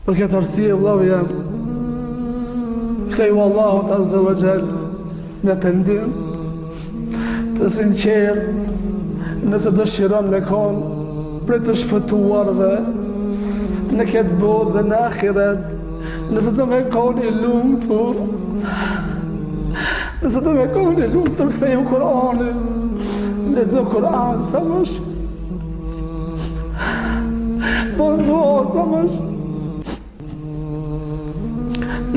Për këtë arsye vëllau jem, ktheju Allahut Azza wa Jall me pendim të sinqertë, nëse dëshiron me kon prej të shpëtuarve në këtë botë dhe në ahiret, nëse do me kon i lumtur, nëse do me kon i lumtur, ktheju Kur'anit, lexo Kur'an sa më shumë, Po dua sa më shumë.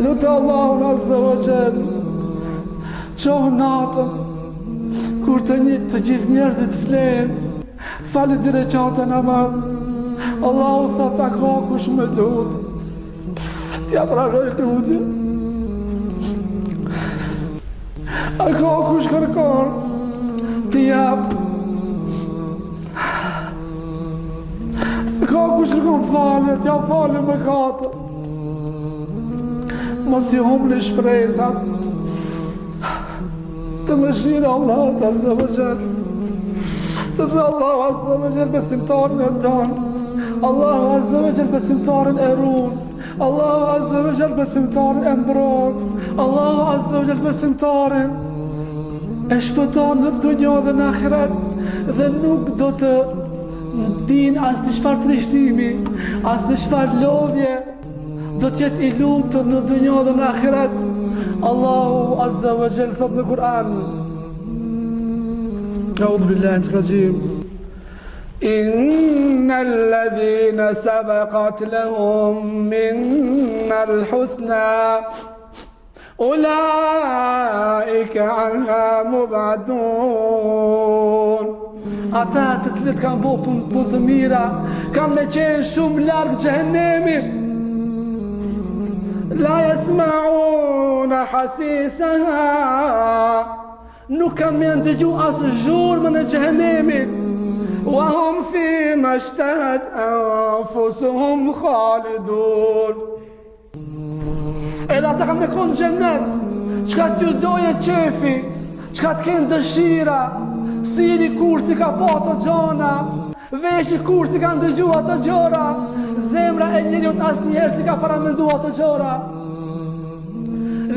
Lute Allahun Azza wa Jall. Çohu natën, kur të, një, të gjithë njerëzit flenë, fali dy reqate namaz. Allahu thot a ka kush më lut. T'ia pranoj lutjen. A ka kush kërkon T'i jap A ka kush kërkon falje T'ia fali mëkatet Mos i humni shpresat Te mëshira e Allahut Azza wa Jall Sepse Allahu Azza wa Jall besimtarin e don Allahu Azza wa Jall besimtarin e run Allahu Azza wa Jall besimtarin e mbron Allahu Azza wa Jall besimtarin e shpëton në dunja dhe në ahiret dhe nuk do të ndin asnjë çfarë trishtimi, asnjë çfarë lodhje, do të jetë i lumtur në dunja dhe në ahiret. Allahu Azza wa Jall thot në Kur'an: A'udhu billahi minash rajim. Inna alladhina sabaqat lahum minna al-husna Ulaika anha mubadun. Ata të cilët kanë bo punë pun të mira, kanë me qenë shumë larg xhehenemit. La jesmauna hasisaha. Nuk kanë me ndëgju as zhurmën e xhehenemit. Wa hum fi ma shtahat anfusuhum khalidun. Edhe ata kanë me konë xhennet, çka t'ju doje qefi, çka të kenë dëshira, syri kurrë s'i ka pa ato gjana, veshi kurrë s'i ka ndëgju ato gjëra, zemra e njeriut asnjëherë s'i ka paramendu ato gjëra.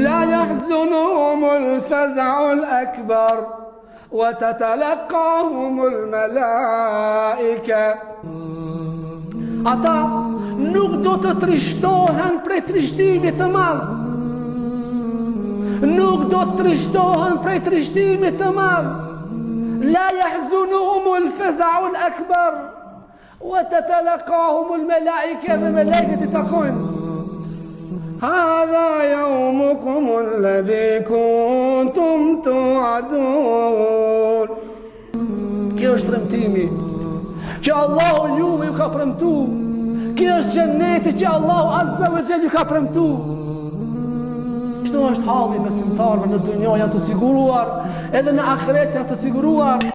La jahzunuhumul fezaul ekber. Wa tatalaqahumul malaika. Ata nuk do të trishtohen prej trishtimit të madh. Nuk do të trishtohen prej trishtimit të madh. La yahzunuhumul faza'ul akbar. Wa tatalaqahumul malaika dhe melaiket i takojnë. Hadha yawmukum alladhi kuntum tu'adun. Kjo është premtimi që Allahu juve ju ka premtu. Kjo është xheneti që Allahu azza wa jall ju ka premtu. Kështu është halli i besimtarëve në dunja janë të siguruar, edhe në ahiret janë të siguruar.